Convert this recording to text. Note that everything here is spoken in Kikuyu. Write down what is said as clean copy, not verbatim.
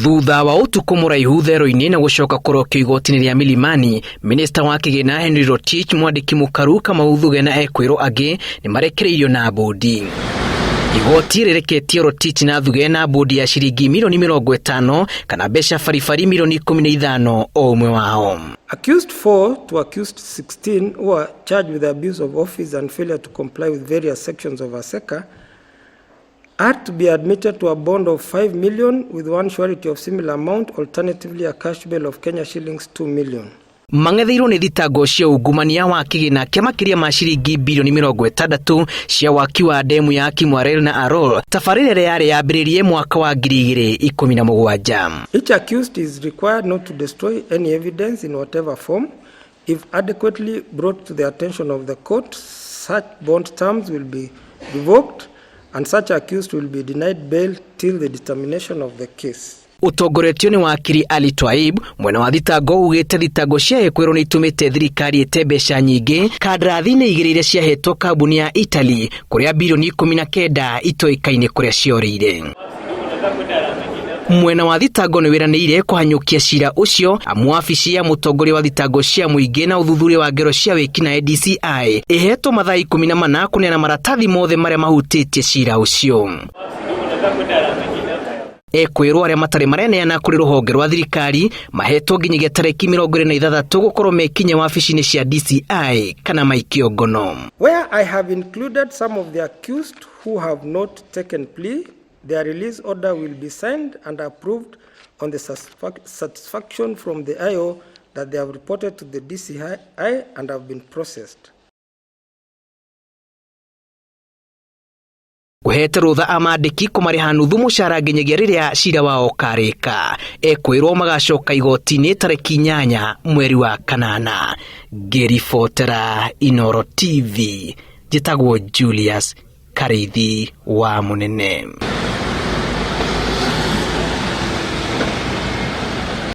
Thutha wa ũtukũ mũraihu thero-inĩ na gũcoka kũrokio igoti-inĩ rĩa Milimani, minista wa kĩgĩna Henry Rotich, mwandĩki mũkaru Kamau Thuge na ekwĩrwo angĩ nĩ marekereirio na mbũndi. Igoti rĩreketie Rotich na Thuge na mbũndi ya ciringi milioni 50 kana mbeca baribari milioni 15 o ũmwe wao. Accused 4 to accused 16 who are charged with abuse of office and failure to comply with various sections of ASECA are to be admitted to a bond of 5 million with one surety of similar amount, alternatively a cash bail of Kenya shillings 2 million. Mang'etheirwo nĩ thitango cia ungumania wa kĩgĩna kĩa makĩria ma ciringi bilioni 60 cia waki wa ndemu ya Kimwarer na Arror, tabarĩra ĩrĩa yarĩ yambĩrĩrie mwaka wa 2017. Each accused is required not to destroy any evidence in whatever form. If adequately brought to the attention of the court, such bond terms will be revoked and such accused will be denied bail till the determination of the case. Ũtongoretio nĩ wakiri Ali Twaib, mwena wa thitango ugĩte thitango cia ekwĩrwo nĩ itũmĩte thirikari ĩte mbeca nyingĩ kandarathi-inĩ igĩrĩ iria ciahetwo kambuni ya Italy kũrĩa bilioni 19 itoĩkaine kũrĩa ciorĩire. Mwena wa thitango nĩ wĩranĩire kũhanyũkia cira ũcio amu wabici ya mũtongoria wa thitango cia mũingĩ na ũthuthuria wa ngero cia wĩkinaĩ DCI ĩhetwo mathaa 14 kũneana maratathi mothe marĩa mahutĩtie cira ũcio. Ekwĩrwo arĩa matarĩ mareneana kũrĩ rũhonge rwa thirikari mahetwo nginyagia tarĩki 26 gũkorwo mekinye wabici-inĩ cia DCI kana maikio ngono. Where I have included some of the accused who have not taken plea, their release order will be signed and approved on the satisfaction from the IO that they have reported to the DCI and have been processed. Kũhete rũtha amandĩki kũmarĩha nuthu mũcara nginyagia rĩrĩa cira wao ũkarĩka. Ekwĩrwo magacoka igoti-inĩ tarĩki 8 mweri wa 8. Ngĩribotera Inooro TV, njĩtagwo Julius Karĩithi wa Mũnene.